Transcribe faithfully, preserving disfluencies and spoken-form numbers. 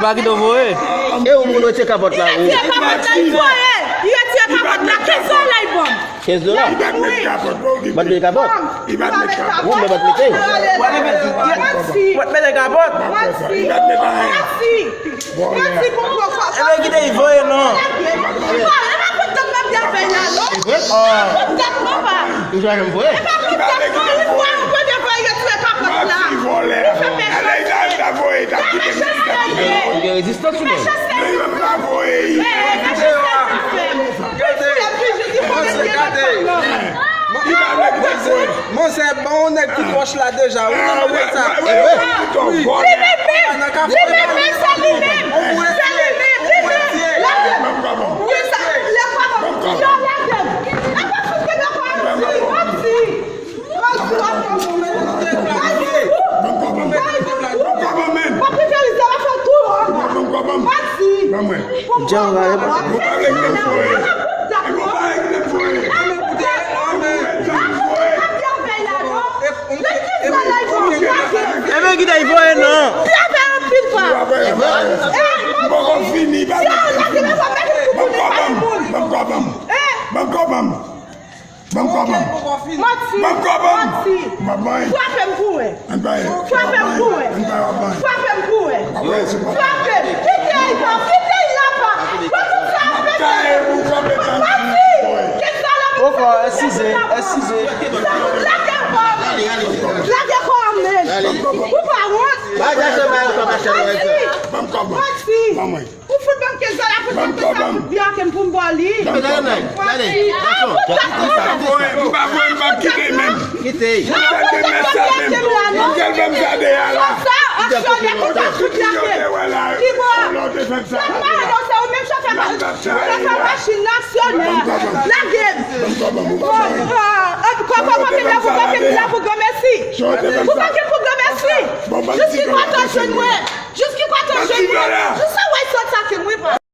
Pa kite w voye. E ou moun retire kapòt la, ou. Li retire kapòt la, li voye. Li retire kapòt la, kenz dola li ban m. Kenz dola? Li pa t met kapòt, bon, li pa t met kapòt. Li pa t met kapòt. Ou menm pa t mete. Manti. Ou pa t mete kapòt. Manti. Li pa t met anyen. Manti. Manti pou pran kòb. E ben, kite l voye non. Bon, e pa kontan m ap di afè la, non. E pa kontan, papa. Ou janm voye. E pa kontan, non, li voye, ou kote voye, retire kapòt la. Manti, vòlè. Li fè pechans. Alè, li ta, li ta voye, li ta kite m, li ta kite m. Li gen rezistans ou menm? Pechans. Men li menm pa voye. Li fè pechans. Gade, manzè, gade. Li pa vle kite voye. Manzè, bon, nèg ki pwòch la deja. Ou nan bagay sa. Wi. Li menm, li menm, se li menm. Se li menm, li menm. Lage m. Wi, sa, lè pa bon. Yo, lage m. Lè pa fout ke lè pa di, pa di. Ban m kòb la, men. Ban m kòb la, men. Ban m kòb la, men. Ban mwen. Mwen pa vle kite voye. Mwen pa vle kite voye. Ebyen, kite l voye non. Mwen pa vle kite voye. Mwen pa vle kite voye. Ban m kòb la, men. Ban m kòb la, men. Ban m kòb la, men. Ban m kòb la, men. Manti. Ban m kòb la, men. Manti. M p ap bay. Frape m pou wè. Frape m pou wè. Frape m pou wè. Frape. Kite l, pa. Kite l la, pa. Ban tout sa ap fè. Manti. Kisa la? Poko, eskize, eskize. Lage kò m. Lage kò m, men. Ou pa wont? Manti. Manti. Ban m kòb la. Manti. Ban mwen. Ou fout ban m kenz dola pou sa, pou sa fout byen ak m pou m ba w li. Ban m kòb la. Manti. Ah, pou sa, pou sa. Ou pa voye, m p ap kite menm. Kite. Ou tèl de mèt sa menm. Ou tèl fè m sa deja la. Sa, aksyonè, pou sa fout byen ak m. Ki bò? Sa pa non, se ou menm chofè machin. Chofè machin nan, aksyonè. Lage m. Bon, ah, ah, kòkò, kòkò, kòkò, kòkò, kòkò, granmèsi. Pou kòkò, pou granmèsi. Jis ki kote w jwenn mwen. Jis ki kote w jwenn mwen. Jis sa w wè sot sa ki mwen pa.